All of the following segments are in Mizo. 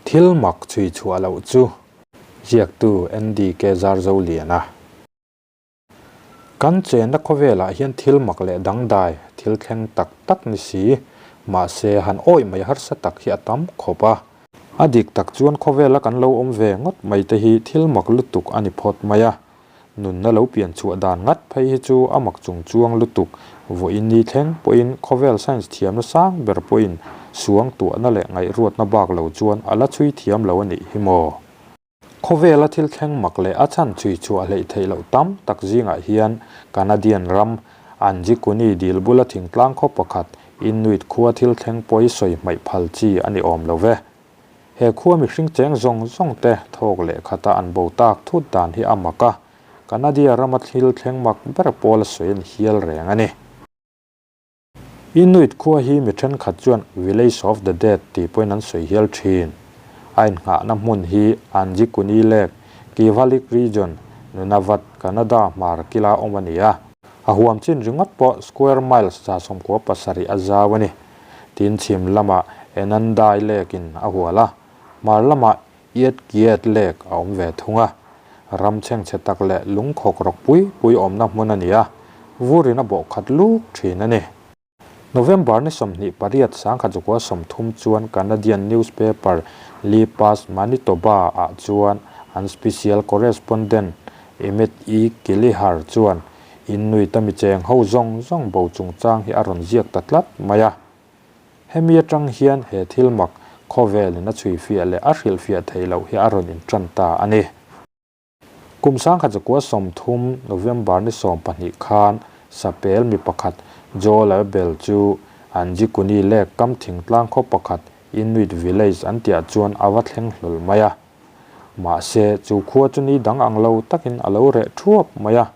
Thil mak chhui chhuah loh chu ziaktu NDK Zarzoliana. Kan chenna khawvelah hian thil mak leh dangdai, thil thleng tak tak ni si, mahse han awih mai harsa tak hi a tam khawp a. A dik tak chuan khawvela kan lo awm ve ngawt mai te hi thil mak lutuk a ni phawt mai a. Nunna lo pian chhuah dan ngat phei hi chu a mak chung chuang lutuk. Vawiin ni thleng pawhin khawvel science thiamna sang ber pawhin suang tuahna leh ngaihruatna bak lo chuan a la chhui thiam lo a nih hi maw? Khawvela thil thleng mak leh a chhan chhui chhuah hleih theih loh tam tak zingah hian Canadian ram Anjikuni dil bula thingtlang khaw pakhat Inuit khua thil thleng pawi sawi hmaih phal chi a ni awm lo ve. He khua mihring cheng zawng zawng te thawk leh khata an bo tak thut dan hi a mak a, Canadia rama thil thleng mak ber pawl a sawi a ni hial reng a ni. Inuit khua hi mi thenkhat chuan Village of the Dead tih pawhin an sawi hial thin. A innghahna hmun hi Anjikuni Lake, Kivalliq Region, Nunavut, Canada hmar kila awm a ni a. A huam chin ringawt pawh square miles 97 a zau a ni. Tin chhim lamah Enandai Lake in a hual a, hmar lamah Ietkiet Lake a awm ve thung a. Ram chhengchhe tak leh lungkhawk rawk pui pui awmna hmun a ni a, vurin a bawh khat luk thin a ni. November ni 28 1930 chuan Canadian newspaper Le Pas Manitoba ah chuan an special correspondent Emmett E. Kelleher chuan Inuit a mi cheng ho zawng zawng bo chungchang hi a rawn ziak ta tlat mai a. Hemi atang hian he thil mak khawvelin a chhuifiah leh a hrilhfiah theih loh hi a rawn intan ta a ni. Kum 1930 November ni 12 khan Sapel mi pakhat Joel Abel chu Anjikuni Lake kam thingtlang khaw pakhat Inuit Village an tihah chuan a va thleng hlawl mai a. Mahse, chu khua chu ni dang ang lo takin a lo reh thuap mai a.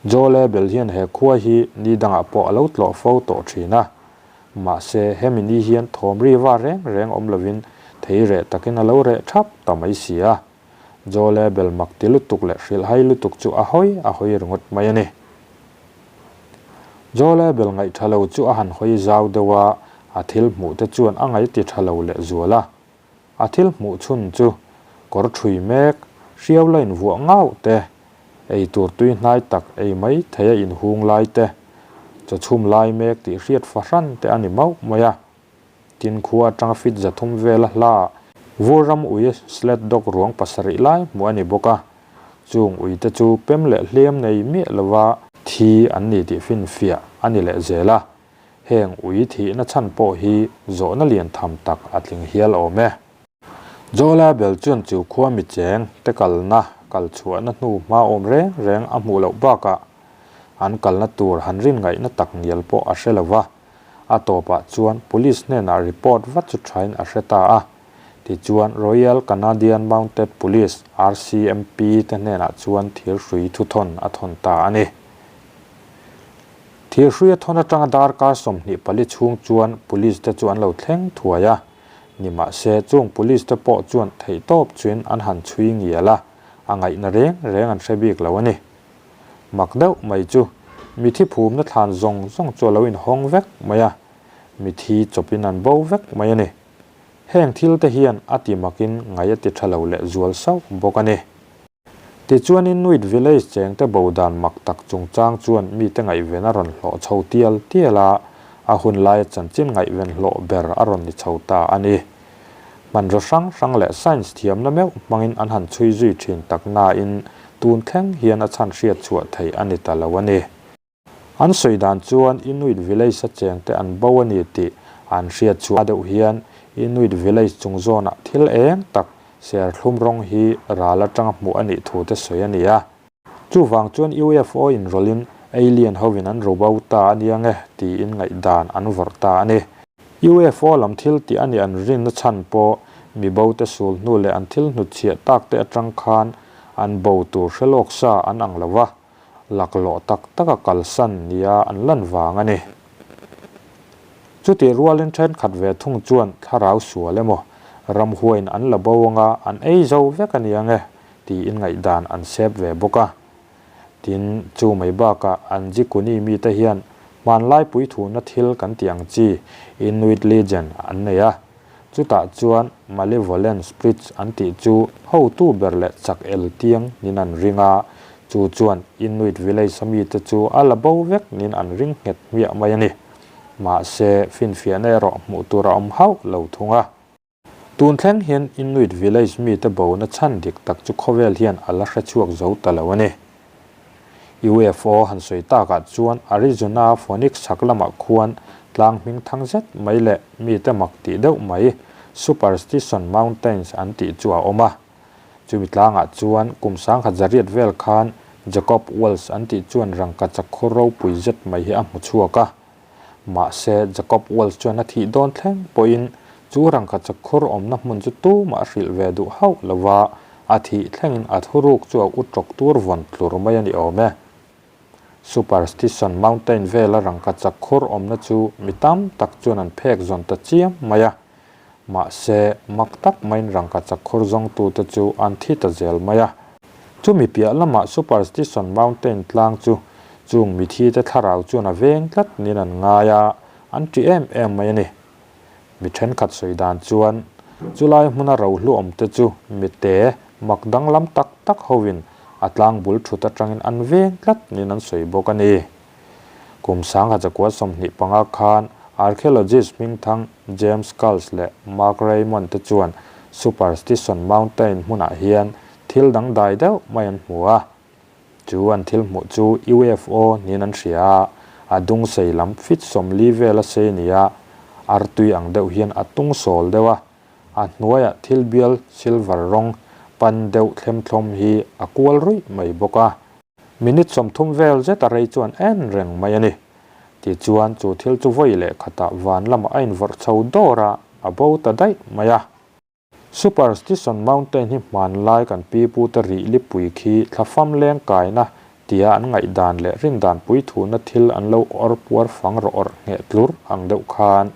Joe Label hian he khua hi ni dangah pawh a lo tlawh fo tawh thin a. Mahse, hemi ni hian thawm ri va reng reng awm lovin thei reh takin a lo reh thap ta mai si a. Joe Label mak ti lutuk leh hrilhhai lutuk chu a hawi a hawi ringawt mai a ni. Joe Label ngaih tha lo chu a han hawi zau deuh a, a thil hmuh te chuan a ngaih ti tha lo lehzual a. A thil hmuh chhun chu kawr ṭhui mek, hriau la invuah ngauh te, ei tur tui hnai tak ei mai thei a inhung lai te, chaw chhum lai mek tih hriat fahran te a ni mauh mai a. Tin khua atanga fit 300 vela hla vur ram ui sled dog ruang pasarih lai hmuh a ni bawk a. Chung ui te chu pem leh hliam nei miah lova thi an ni tih finfiah a ni leh zel a. Heng ui thihna chhan pawh hi zawhna lian tham tak a tling hial awm e. Jola bel chuan chu khua mi cheng te kalna kal chhuahna hnu hma awm reng reng a hmuh loh bakah an kalna tur han rin ngaihna tak ngial pawh a hre lo va, a tawpah chuan police hnenah report vat chu thain a hre ta a. Tichuan Royal Canadian Mounted Police, RCMP, te hnenah chuan thirhrui thuthawn a thawn ta a ni. Thirhruia thawn atanga darkar 24 chhung chuan police te chu an lo thleng thuai a, nimahse chung police te pawh chuan theihtawp chuin an han chhui ngial a, a ngaihna reng reng an hre bik lo a ni. Mak deuh mai chu mithi phumna thlan zawng zawng chu a lo inhawng vek mai a, mithi chawpin an bo vek mai a ni. Heng thil te hian a ti makin ngaih a ti tha lo leh zual sauh bawk a ni. Tichuan Inuit village chengte bo dan mak tak chungchang chuan mite ngaihven a rawn hlawh chho tial tial a, a hun laia chanchin ngaihven hlawh ber a rawn ni chho ta a ni. Hmanraw hrang hrang leh science thiamna meuh hmangin an han chhui zui thin tak nain tun thleng hian a chhan hriat chhuah theih a ni ta lo a ni. An sawi dan chuan Inuit village a chengte an bo a ni tih an hriat chhuah deuh hian Inuit village chung zawnah thil eng tak serthlum rawng hi ral atanga hmuh a nih thu te sawi a ni a. Chuvang chuan UFO inrawlhin alien hovin an ro bo ta a nia nge tiin ngaihdan an vawrh ta a ni. UFO lam thil tih a nih an rinna chhan pawh mi bo te sul hnu leh an thil hnutchhiah tak te atang khan an bo tur hre lawk sa an ang lo va. laklawh tak taka kalsan nia an lan vang a ni. Chutih rualin thenkhat ve thung chuan thlarau sual emaw, ramhuaiin an la bo anga an ei zo vek a nia nge tiin ngaihdan an sep ve bawk a. Tin, chu mai bakah an Jikuni mite hian hmanlai puithuna thil kan tih ang chi Inuit legend an nei a. Chutah chuan malevolent spirits an tih chu hotu ber leh chak el tiang niin an ring a, chu chuan Inuit village a mite chu a la bo vek niin an ring nghet hmiah mai a ni. Mahse, finfiahna erawh hmuh tur a awm hauh lo thung a. Tun thleng hian Inuit village mite bona chhan dik tak chu khawvel hian a la hre chhuak zo ta lo a ni. UFO han sawi takah chuan Arizona Phoenix chhak lamah khuan tlang hming thang zet mai leh mite mak tih deuh mai Superstition Mountains an tih chu a awm a. Chumi tlangah chuan kum sangkhat zariat vel khan Jacob Walsh an tih chuan rangkachak khur ropui zet mai hi a hmu chhuak a. Mahse, Jacob Walsh chuan a thih dawn thleng pawhin chu rangkachak khur awmna hmun chu tumah a hrilh ve duh hauh lo va, a thih thlengin a thuruk chu a u tawk tur vawn tlur mai a ni awm e. Superstition Mountain vela rangkachak khur awmna chu mi tam tak chuan an phek zawn ta chiam mai a. Mahse, mak tak maiin rangkachak khur zawngtute chu an thi ta zel mai a. Chumi piah lamah Superstition Mountain tlang chu chung mithite thlarau chuan a veng tlat niin an ngai a, an ṭi em em mai a ni. Mi ṭhenkhat sawi dan chuan chulai hmuna rohlu awmte chu mite mak danglam tak tak hovin a tlang bul ṭhut aṭangin an veng tlat niin an sawi bawk a ni. Kum sangha chakua 25 khan archaeologist hmingthang James Skulls leh Mark Raymond te chuan Superstition Mountain hmunah hian thil dangdai deuh mai an hmu a. Chu an thil hmuh chu UFO niin an hria a, a dung sei lam feet 40 vel a sei ni a, artui ang deuh hian a tung sawl deuh a, a hnuaiah thil bial silver rawng pan deuh thlemthlawm hi a kual ruih mai bawk a. Minute 30 vel zet a rei chuan en reng mai a ni. Tichuan chu thil chu vawi leh khatah van lamah a invawrh chho dawr a, a bo ta daih mai a. Superstition Mountain hi hmanlai kan pipute rih lipui khi thlafam leng kaina tia an ngaihdan leh rindan puithuna thil an lo awr puar fang rawh awrh ngheh tlur ang deuh khan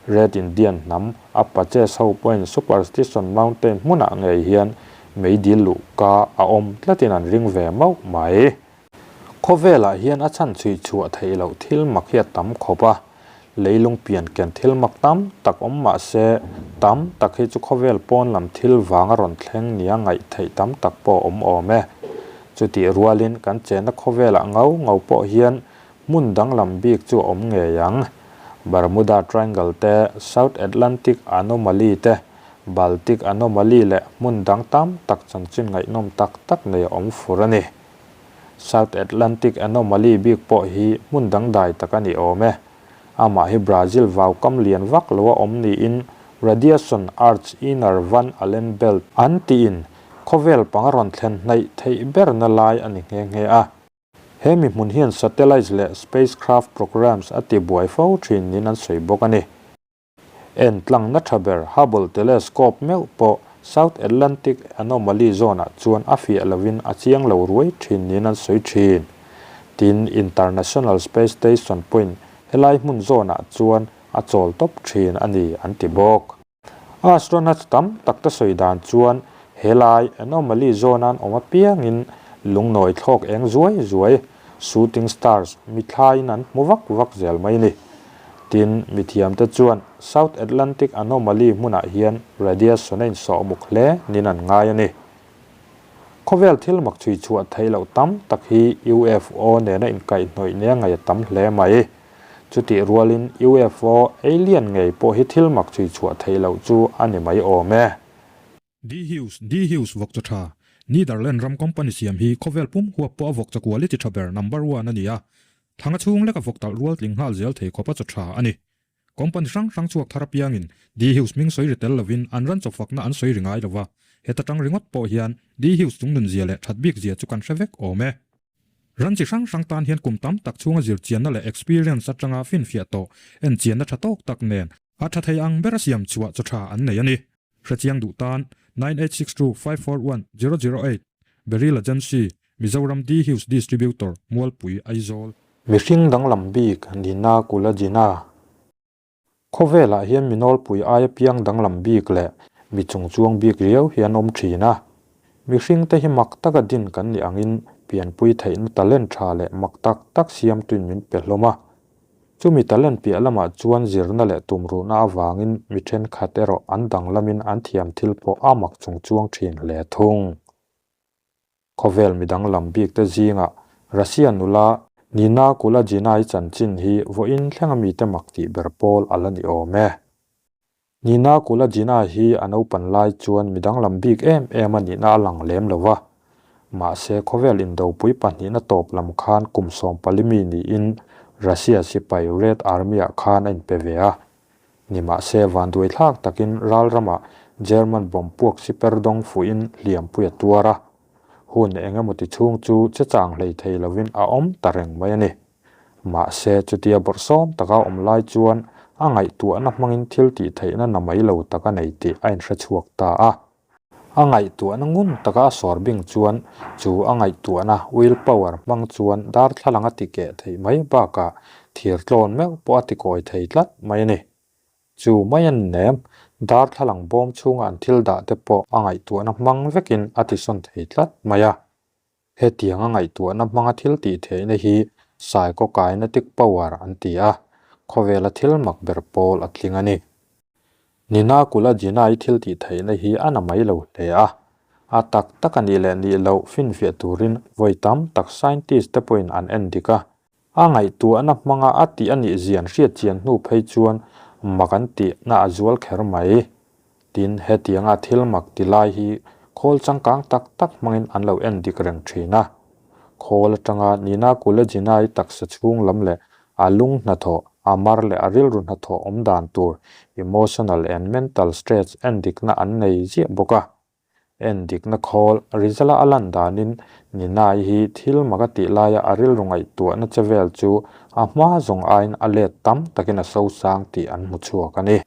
Red Indian hnam Apaches ho pawhin Superstition Mountain hmunah ngei hian meidil luhka a awm tlatin an ring ve mauh mai. Khawvelah hian a chhan chhui chhuah theih loh thil mak hi a tam khawp a, leilung pian ken thil mak tam tak awm mah se, tam tak hi chu khawvel pawn lam thil vang a rawn thleng nia ngaih theih tam tak pawh a awm awm e. Chutih rualin kan chenna khawvelah ngau ngau pawh hian hmun danglam bik chu a awm ngei ang. Bermuda Triangle te, South Atlantic Anomaly te, Baltic Anomaly leh hmun dang tam tak chanchin ngaihnawm tak tak nei a awm fur a ni. South Atlantic Anomaly bik pawh hi hmun dangdai tak a ni awm e. Amah hi Brazil vau kam lian vak lo a awm niin Radiation Arch Inner Van Allen Belt an tiin khawvel pang a rawn thlen hnaih theih berna lai a ni nghe nghe a. He mi hmun hian satellites leh spacecraft programs a tibuai fo thin niin an sawi bawk a ni. En tlangna tha ber Hubble Telescope meuh pawh South Atlantic Anomaly Zone-ah chuan a fiah lovin a chiang lo ruai thin niin an sawi thin. Tin, International Space Station pawhin helai hmun zone-ah chuan a chawl tawp thin a ni an ti bawk. Astronauts tam tak te sawi dan chuan helai anomaly zone-a an awm apiangin lungnawi thlawk eng zuai zuai, shooting stars, mithlaiin an hmu vak vak zel mai a ni. Tin, mithiamte chuan South Atlantic Anomaly hmunah hian radiation a insawh muk hle niin an ngai a ni. Khawvel thil mak chhui chhuah theih loh tam tak hi UFO nena inkaihhnawih nia ngaih a tam hle mai. Chutih rualin UFO alien ngei pawh hi thil mak chhui chhuah theih loh chu a ni mai awm e. D Hughes, D Hughes vawkchaw tha, Netherland ram company siam hi khawvel pum huap pawh a vawkchaw quality tha ber number one a ni a. Thanga chhung leka vawk talh rual tling nghal zel thei khawpa chaw tha a ni. Company hrang hrang chhuak thar apiangin D Hughes hming sawi ri tel lovin an ran chaw fakna an sawi ri ngai lova, heta tang ringawt pawh hian D Hughes chung nunzia leh that bik zia chu kan hre vek awm e. Ran chi hrang hrang tan hian kum tam tak chhunga zir chianna leh experience atanga finfiah tawh en chianna tha tawk tak nen a tha thei ang bera siam chhuah chaw tha an nei a ni. Hrechiang duh tan 9862 541 008 Beryl Agency, Mizoram D Hughes Distributor, Mualpui, Aizawl. Mihring danglam bik Nina Kulagina. Khawvelah hian mi nawlpui aia piang danglam bik leh mi chungchuang bik riau hi an awm thin a. Mihringte hi mak taka din kan nih angin pianpui theihna talent tha leh mak tak tak siamtuin min pe hlawm a. Chumi talent piah lamah chuan zirna leh tumruhna avangin mi thenkhat erawh an danglamin an thiam thil pawh a mak chung chuang thin hle thung. Khawvel midang lam bikte zingah Russia nula Nina Kulagina-i chanchin hi vawiin thlenga mite mak tih ber pawl a la ni awm e. Nina Kulagina hi a naupan lai chuan mi danglam bik em em a nihna a lang lem lo va. Mahse, khawvel indopui pahnihna tawp lam khan kum 14 mi niin Russia sipai Red Army-ah khan a inpe ve a. Nimahse, vanduaithlak takin ral ramah German bomb puak siper dawng fuhin hliampui a tuar a. Hun eng emaw ti chhung chu che chang hlei thei lovin a awm ta reng mai a ni. Mahse, chutia bawrhsawm taka awm lai chuan a ngaihtuahna hmangin thil tih theihna na mai lo tak a nei tih a inhre chhuak ta a. A ngaihtuahna ngun taka a sawr bing chuan chu a ngaihtuahna will power hmang chuan darthlalang a ti keh theih mai bakah thir tlawn meuh pawh a ti kawi thei tlat mai a ni. Chu mai a ni nem, darthlalang bawm chhunga an thil dah te pawh a ngaihtuahna hmang vekin a ti sawn thei tlat mai a. Hetianga ngaihtuahna hmanga thil tih theihna hi psychokinetic power an ti a, khawvela thil mak ber pawl a tling a ni. Nina Kulagina-i thil tih theihna hi a na mai lo hle a, a tak tak a nih leh nih loh finfiah turin vawi tam tak scientist te pawhin an en dik a, A ngaihtuahna hmanga a tih a nih zian hriat chian hnu phei chuan mak an tihna a zual kher mai. Tin, hetianga thil mak ti lai hi khawl changkang tak tak hmangin an lo en dik reng thin a. Khawl atanga Nina Kulagina-i taksa chhung lam leh a lung hnathawh, a mar leh a rilru hnathawh awm dan tur emotional and mental stress en dikna an nei ziah bawk a. En dikna khawl, Rizala a lan danin Ninai hi thil mak a tih laia a rilru ngaihtuahna che vel chu a hma zawng aiin a let tam takin a sosang tih an hmu chhuak a ni.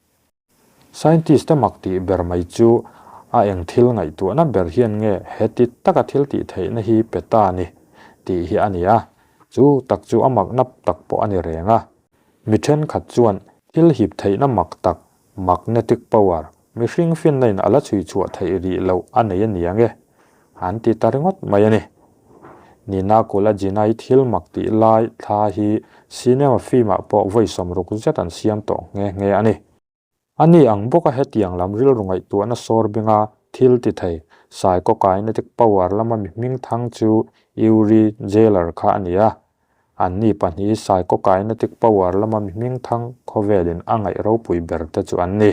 Scientist te mak tih ber mai chu a eng thil ngaihtuahna ber hian nge heti taka thil tih theihna hi pe ta ni tih hi a ni a, chu tak chu a makna tak pawh a ni reng a. Mi thenkhat chuan thil hip theihna mak tak Magnetic power, mihring finna in a la chhui chhuah theih rih loh a nei a niang e, an ti ta ringawt mai a ni. Nina Kulagina-i thil mak tih lai thla hi cinema film-ah pawh vawi 60 zet an siam tawh nghe nghe a ni. A ni ang bawka hetiang lam rilru ngaihtuahna sawr binga thil ti thei psychokinetic power lama mi hming thang chu Uri Geller kha a ni a. Anni pahnih psychokinetic power lama mi hmingthang khawvelin a ngaih ropui ber te chu an ni.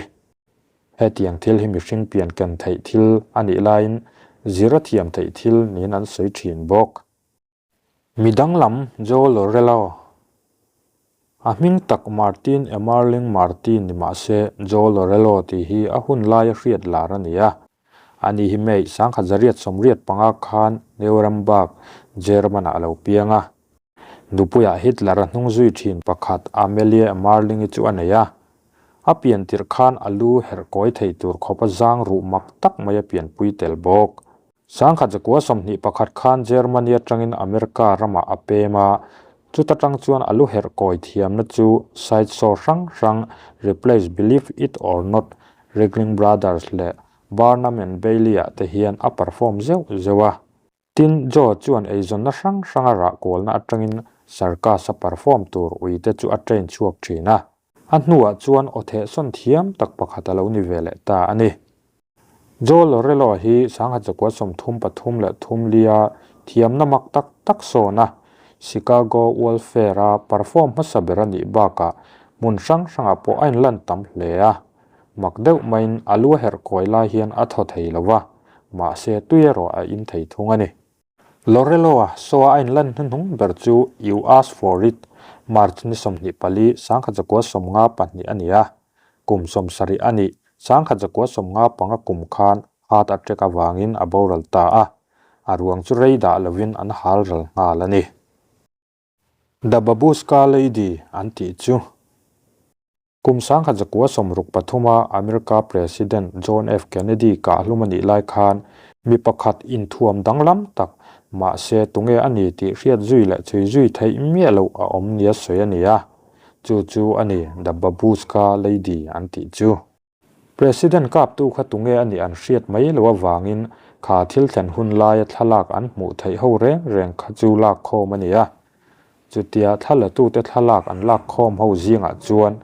Hetiang thil hi mihring pian ken theih thil a nih laiin zir a thiam theih thil niin an sawi thin bawk. Mi danglam Joe Lorello A hming tak Martin Emerling Martin ni mah se Joe Lorello tih hi a hun laia hriat lar a ni a. Ani hi May 1985 khan Nuremberg, German-ah a lo piang a. Nupuiah Hitler-a hnung zui thin pakhat Amelie Emerling-i chu a nei a. A pian tirh khan a lu herh kawi thei tur khawpa zang ruh mak tak mai a pianpui tel bawk. 1921 khan Germany atangin America ramah a pem a, chuta tang chuan a lu herh kawi thiamna chu sideshow hrang hrang Ripley's Believe It or Not, Ringling Brothers leh Barnum and Bailey-ah te hian a perform zeuh zeuh a. Tin, Joe chuan eizawnna hrang hranga rah kualna atangin circus-a perform tur uite chu a train chhuak thin a. A hnuah chuan aw thehsawn thiam tak pakhat a lo ni ve leh ta a ni. Joe Lorello hi 1933 leh thum lia thiamna mak tak tak sawn a, Chicago World Fair-a perform hmasa ber a nih bakah hmun hrang hrangah pawh a inlan tam hle a. Mak deuh maiin a lu a herh kawi lai hian a thaw thei lo va, mahse tui erawh a in thei thung a ni. Lorello-a show-a a inlan hnuhnung ber chu You Ask For It, March ni 24, 1952 a ni a. Kum 70 a nih, 1995 kum khan heart attack avangin a boral ta a, a ruang chu rei dah lovin an hal ral nghal a ni. The Babushka Lady an tih chu. Kum 1963 a America President John F. Kennedy kahhlum a nih lai khan mi pakhat inthuam danglam tak, mahse tunge a ni tih hriat zui leh chhui zui theih miah loh a awm nia sawi a ni a. Chu chu a ni The Babushka Lady an tih chu. President kaptu kha tunge a nih an hriat mai loh avangin kha thil thlen hun laia thlalak an hmuh theih ho reng reng kha chu lak khawm a ni a. Chutia thlalatute thlalak an lak khawm ho zingah chuan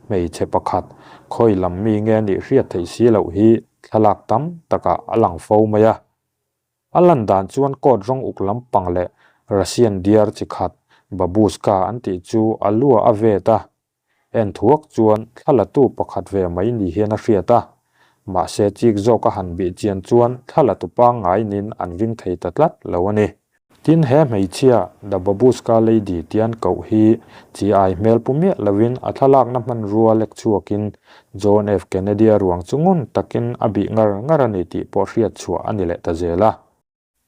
hmeichhe pakhat, khawi lam mi nge nih hriat theih si loh hi thlalak tam takah a lang fo mai a. A lan dan chuan coat rawng uk lampang leh Russian diar chi khat, babushka an tih chu a luah a vet a. En thuak chuan thlalatu pakhat ve mai ni hian a hriat a, mahse chik zawk a han bih chian chuan thlalatu pangngainin an ring thei ta tlat lo a ni. Tin he hmeichhia The Babushka Lady tian koh hi chi ai hmel pu miah lovin a thlalakna hmanrua lek chhuakin John F Kennedy-a ruang chu ngun takin a bih ngar ngar a ni tih pawh hriat chhuah a ni leh ta zel a.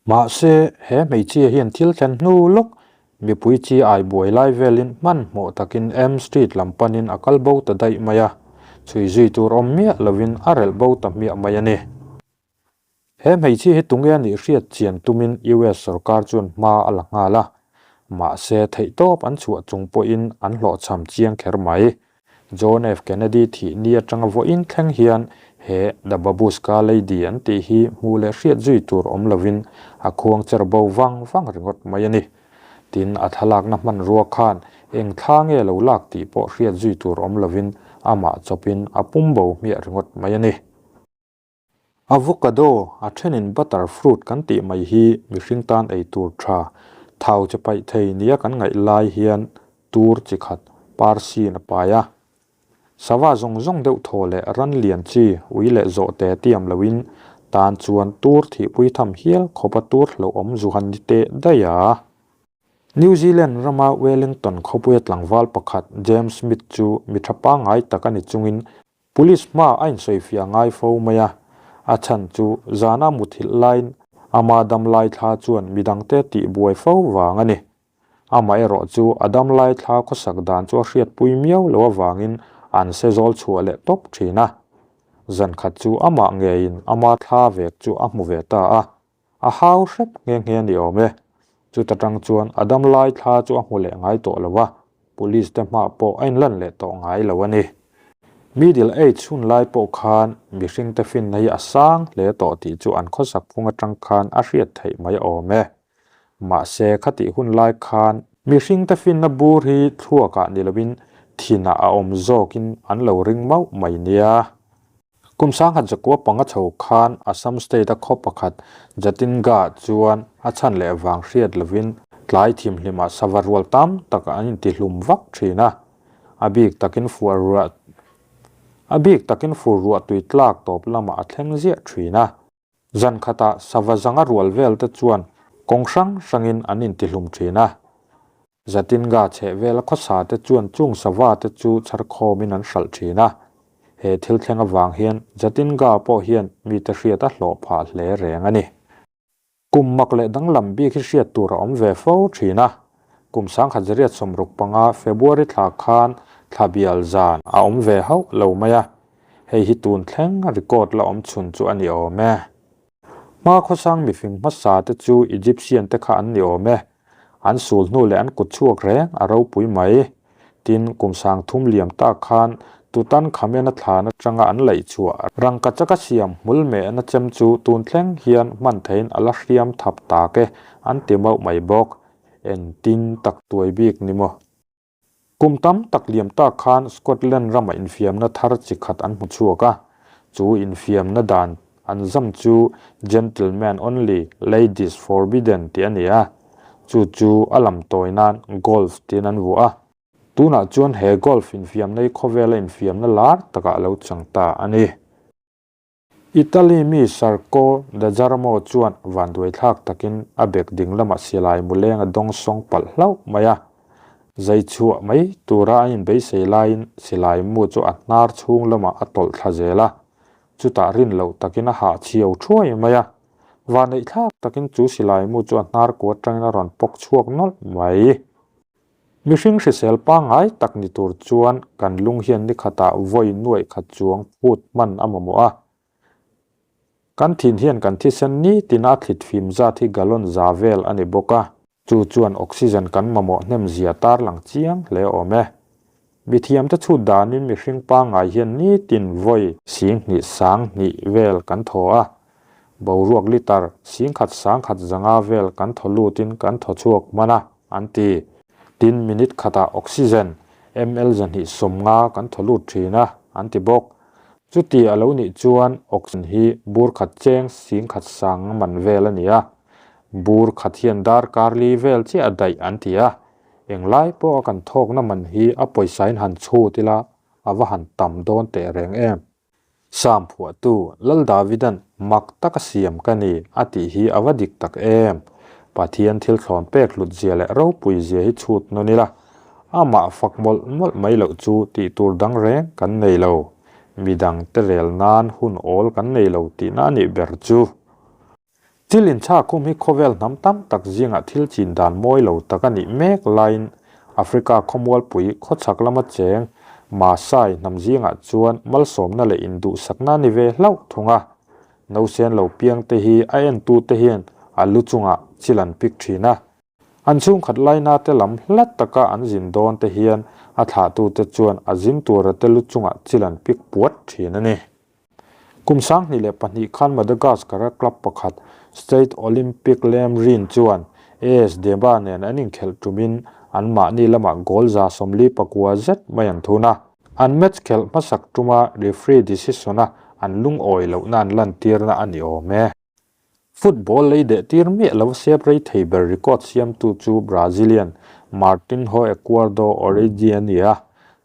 Mahse, he hmeichhia hian thil thlen hnu lawk mipui chi ai buai lai velin hmanhmawh takin M Street lam panin a kal bo ta daih mai a, chhui zui tur awm miah lovin a relh bo ta hmiah mai a ni. He hmeichhia hi tunge a nih hriat chian tumin US sorkar chuan hma a la nghal a, mahse theihtawp an chhuah chung pawhin an hlawhchham chiang kher mai. John F. Kennedy thih ni atanga vawiin thleng hian he The Babushka Lady an tih hi hmuh leh hriat zui tur awm lovin a khuang cher bo vang vang ringawt mai a ni. Tin, a thlalakna hmanrua khan eng thla nge lo lak tih pawh hriat zui tur awm lovin amah chawpin a pum bo hmiah ringawt mai a ni. Avocado, a thenin butter fruit kan tih mai hi mihring tan ei tur tha, thau che paih thei nia kan ngaih lai hian tur chi khat par sin a pai a. Sava zawng zawng deuh thaw leh ran lian chi ui leh zawh te tiam loin tan chuan tur thihpui tham hial khawpa tur hlauhawm zu han ni teh daih a. New Zealand rama Wellington khawpuia tlangval pakhat James Smith chu mi tha pangngai tak a ni chungin Police hma a insawifiah ngai fo mai a, a chhan chu zana muthilh laiin ama damlai thla chuan midangte tih buai fo vang a ni. Amaherawh chu a damlai thla khawsak dan chu a hriatpui miau lo avangin an se zawl chhuah leh tawp thin a. Zankhat chu amah ngeiin ama thla vek chu a hmu ve ta a, A hau hrep nghe nghe a ni awm e. Chuta tang chuan a dam lai thla chu a hmu leh ngai tawh lo a, police te hmah pawh a inlan leh tawh ngai lo a ni. Middle Age hun lai pawh khan mihring te finna hi a sang hle tawh tih chu an khawsak phung atang khan a hriat theih mai awm e. Mahse khatih hun lai khan mihring te finna bur hi thluakah ni lovin thinah a awm zawkin an lo ring mauh mai nia. Kum sangkhat zakua panga chho khan Assam state-a khaw pakhat Jatinga chuan a chhan leh vang hriat lovin tlai thimhlimah sava rual tam tak an intihlum vak thin a. A bik takin fuah ruah a bik takin fur ruah tui tlak tawp lamah a thleng ziah thin a. Zan khatah sava zanga rual vel te chuan kawng hrang hrangin an intihlum thin a. Jatinga chheh vela khawsa te chuan chung sava te chu chhar khawmin an hralh thin a. He thil thleng avang hian Jatinga pawh hian mite hriat a hlawh phah hle reng a ni. Kum mak leh danglam bik hi hriat tur a awm ve fo thin a. Kum 1965 February thla khan thla bial zan a awm ve hauh lo mai a. Hei hi tun thleng record la awm chhun chu a ni awm e. Hma khawsang mifing hmasa te chu Egyptian te kha an ni awm e. An sul hnu leh an kut chhuak reng a ropui mai. Tin, kum 3000 liam tak khan Tutankhamen a thlan atanga an laih chhuah rangkachaka siam hmul mehna chem chu tun thleng hian hman theiin a la hriam thap tak e an ti mauh mai bawk. Engtin tak tuai bik ni maw? Kum tam tak liam tak khan Scotland rama infiamna thar chi khat an hmu chhuak a, chu infiamna dan an zam chu Gentlemen Only, Ladies Forbidden tih a ni a, chu chu a lam tawi nan Golf tiin an vuah a. Tunah chuan he golf infiamna hi khawvela infiamna lar takah a lo chang ta a ni. Italy mi Sarko Dajarmo chuan vanduaithlak takin a bek ding lamah silai muleng a dawng sawng palh hlauh mai a. Zai chhuah mai tura an inbeisei laiin silai mu chu a hnar chhung lamah a tawlh thla zel a, chutah rin loh takin a hah chhiau thuai mai a. Vaneihthlak takin chu silai mu chu a hnar kua atangin a rawn pawk chhuak nawlh mai. Mihring hrisel pangngai tak ni tur chuan kan lung hian ni khatah vawi nuaih khat chuang phut hman a mamawh a. Kan thin hian kan thisen nitin a thlit fim zat hi gallon za vel a ni bawk a. Chu chuan oxygen kan mamawh hnem zia tarlang chiang hle awm e. Mithiamte chhut danin mihring pangngai hian nitin vawi 2000 20 vel kan thaw a. Boruak litre 10,000 10,500 vel kan thaw lutin kan thaw chhuak hman a, an ti. Tin, minute khatah oxygen ml 250 kan thaw lut thin a, an ti bawk. Chuti a lo nih chuan oxygen hi bur khat cheng sing khat sang man vel a ni a. Bur khat hian darkar li vel chiah a daih an ti a. Englai pawha kan thawkna man hi a pawisain han chhut ila a va han tam dawn teh reng em. Sam phuahtu Lal Davidan mak taka siam ka ni a tih hi a va dik tak em! Pathian thil thlawn pek hlut zia leh ropui zia hi chhut nawn ila, amah fak mawlh mawlh mai loh chu tih tur dang reng kan nei lo. Midang te rel nan hun awl kan nei lo tihna a nih ber chu. Thil inchhakhum hi khawvel hnam tam tak zingah thil chin dan mawi lo tak a nih mek laiin Africa khawmualpui khawchhak lama cheng Maasai hnam zingah chuan malsawmna leh induhsakna a ni ve hlauh thung a. Nausen lo piangte hi a entute hian a lu chungah chil an pik thin a. An chhungkhat laina te lam hla taka an zin dawn te hian a thlahtute chuan a zin tura te lu chungah chil an pik puat thin a ni. Kum 2002 khan Madagascar-a club pakhat Stade Olympique Lemrin chuan AS Deba nen an inkhelh tumin anmahni lamah goal 49 zet mai an thun a. An match khelh hmasak tuma referee decision-a an lungawi lohna an lantirna a ni awm e. Football lei deh tir miah lo sep rei thei ber record siamtu chu Brazilian Martinho Ecuardo Origi a ni a,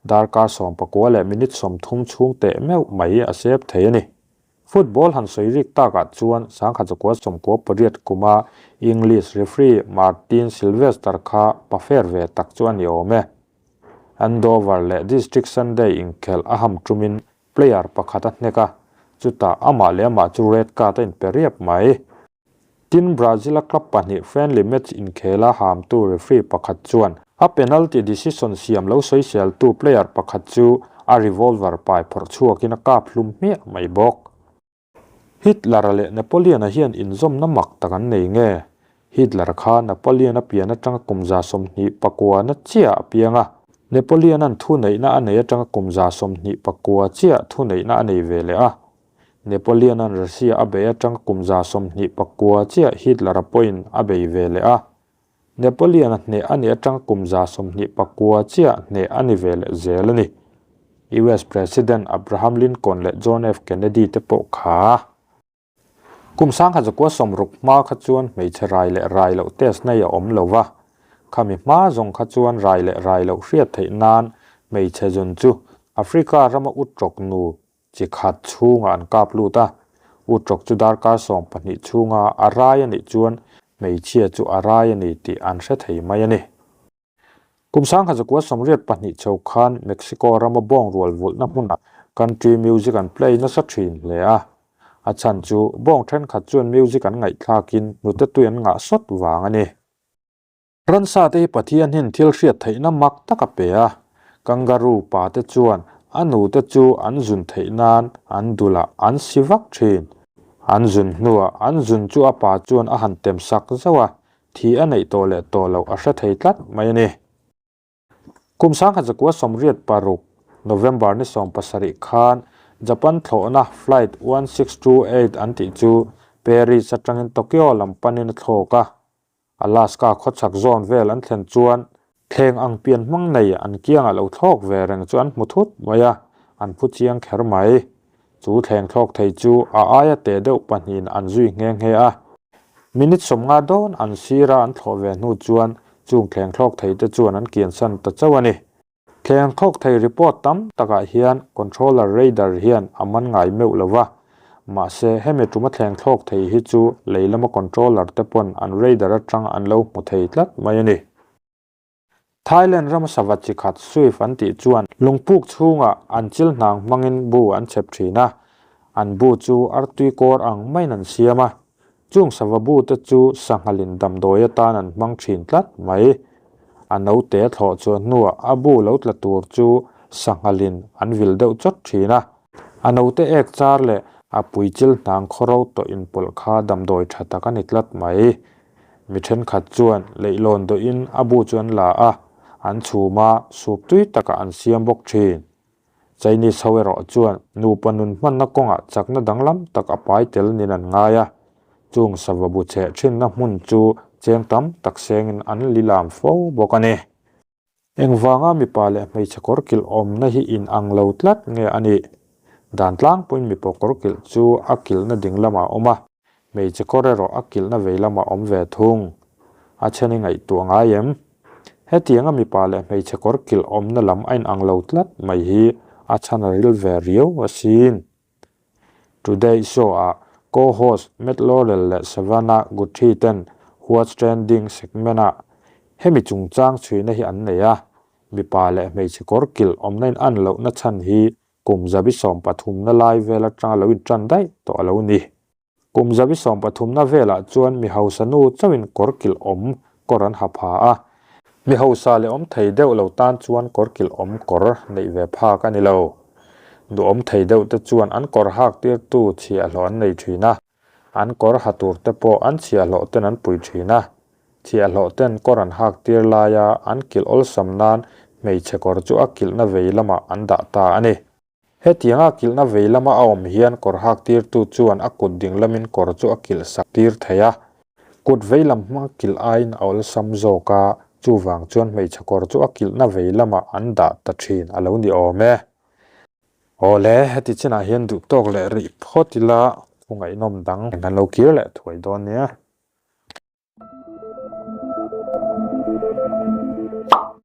darkar 19 leh minute 30 chhung teh meuh mai a sep thei a ni. Football han sawi rik takah chuan 1998 kuma English referee Martin Sylvester kha pa fair ve tak chu a ni awm e. Andover leh District Sunday inkhelh a ham tumin Player pakhat a hnek a, chutah amah leh amah chu red card a inpe riap mai. Tin, Brazil-a club pahnih friendly match inkhela hamtu referee pakhat chuan a penalty decision siam lo sawiseltu player pakhat chu a revolver pai phawrh chhuakin a kap hlum hmiah mai bawk. Hitler-a leh Napoleon-a hian inzawmna mak tak an nei nge? Hitler kha Napoleon-a pian atanga kum 29 na chiah a piang a, Napoleon-a'n thuneihna a nei atanga kum 29 chiah thuneihna a nei ve leh a. Napoleon-a'n Russia a bei atanga kum 29 chiah Hitler-a pawhin a bei ve leh a. Napoleon-a hneh a nih atang kum 29 chiah hneh a ni ve leh zel a ni. US President Abraham Lincoln leh John F. Kennedy te pawh kha. Kum 1960 hma kha chuan hmeichhe rai leh rai loh test nei a awm lo va. Khami hma zawng kha chuan rai leh rai loh hriat theih nan hmeichhe zun chu Africa rama u tawk nu Chi khat chhungah an kap lut a, Utrawk chu darkar 12 chhunga a rai a nih chuan hmeichhia chu a rai a ni tih an hre thei mai a ni. Kum 1982 chho khan Mexico rama bawng rual vulhna hmunah country music an play nasa thin hle a, a chhan chu bawng thenkhat chuan music an ngaihthlakin hnute tui an ngah sawt vang a ni. Ransa te hi Pathian hian thil hriat theihna mak tak a pe a, kangaroo pa te chuan a nu te chu an zun theih nan an dulah an si vak thin. An zun hnuah an zun chu a pa chuan a han tem sak zauh a, thi a neih tawh leh tawh loh a hre thei tlat mai a ni. Kum 1986 November ni 17 khan Japan thlawhna Flight 1628 an tih chu Paris atangin Tokyo lam panin a thlawk a, Alaska khawchhak zawn vel an thlen chuan thleng ang pian hmang nei an kiangah lo thlawk ve reng chu an hmu thut mai a, an phu chiang kher mai. Chu thleng thlawk thei chu a aia teh deuh pahnihin an zui nghe nghe a. Minute 50 dawn an sira an thlawh ve hnu chuan chung thleng thlawk thei te chuan an kiansan ta chauh a ni. Thleng thlawk thei report tam takah hian controller radar hian a man ngai meuh lo va, mahse hemi tuma thleng thlawk thei hi chu lei lama controller te pawn an radar atang an lo hmu thei tlat mai a ni. Thailand rama sava chi khat Swift an tih chuan lungpuk chhungah an chil hnang hmangin bu an chhep thin a, an bu chu artui kawr ang maiin an siam a, Chung sava bu te chu sanghalin damdawi atan an hmang thin tlat mai. A naute thlawh chuan hnuah a bu lo tla tur chu sanghalin an vil deuh chawt thin a. A naute ek char leh a puichil hnang khawro tawh inpawlh kha damdawi tha tak a ni tlat mai. Mi thenkhat chuan leihlawn dawhin a bu chu an la a, an chhum a, sup tui takah an siam bawk thin. Chinese ho erawh chuan nupa nun hmanna kawngah chakna danglam tak a pai tel niin an ngai a, chung sava bu cheh thinna hmun chu cheng tam tak sengin an li lam fo bawk a ni. Engvanga mipa leh hmeichhe kawr kilh awmna hi in ang lo tlat nge a nih? Dan tlangpuiin mipa kawr kilh chu a kilhna ding lamah a awm a, hmeichhe kawr erawh a kilhna vei lamah a awm ve thung. A then i ngaihtuah ngai em? Hetianga mipa leh hmeichhe kawr kilh awmna lam a inang lo tlat mai hi a chhan a ril ve riau asin. Today Show-ah co-host Matt Laurel leh Savannah Guthrie ten What's Trending segment-ah hemi chungchang chhuina hi an nei a, mipa leh hmeichhe kawr kilh awmna in an lohna chhan hi kum zabi sawmpathumna lai vel atanga lo intan daih tawh a lo ni. Kum zabi sawmpathumna velah chuan mi hausa nu chauhin kawr kilh awm kawr an ha pha a. Mi hausa leh awm thei deuh lo tan chuan kawr kilh awm kawr neih ve phak a ni lo. Duhawm thei deuh te chuan an kawr hak tirtu chhiahhlawh an nei thin a, an kawr ha tur te pawh an chhiahhlawh ten an pui thin a. Chhiahhlawh ten kawr an hak tir laia an kilh awlsam nan hmeichhe kawr chu a kilhna vei lamah an dah ta a ni. Hetianga kilhna vei lama a awm hian kawr hak tirtu chuan a kut ding lamin kawr chu a kilh sak tir thei a. Kut vei lam hmang kilh aiin a awlsam zawk a, chuvang chuan hmeichhe kawr chu a kilhna vei lamah an dah ta thin a lo ni awm e. Awle, heti chinah hian duh tawk leh rih phawt ila, thu ngaihnawm dang kan lo kir leh thuai dawn nia.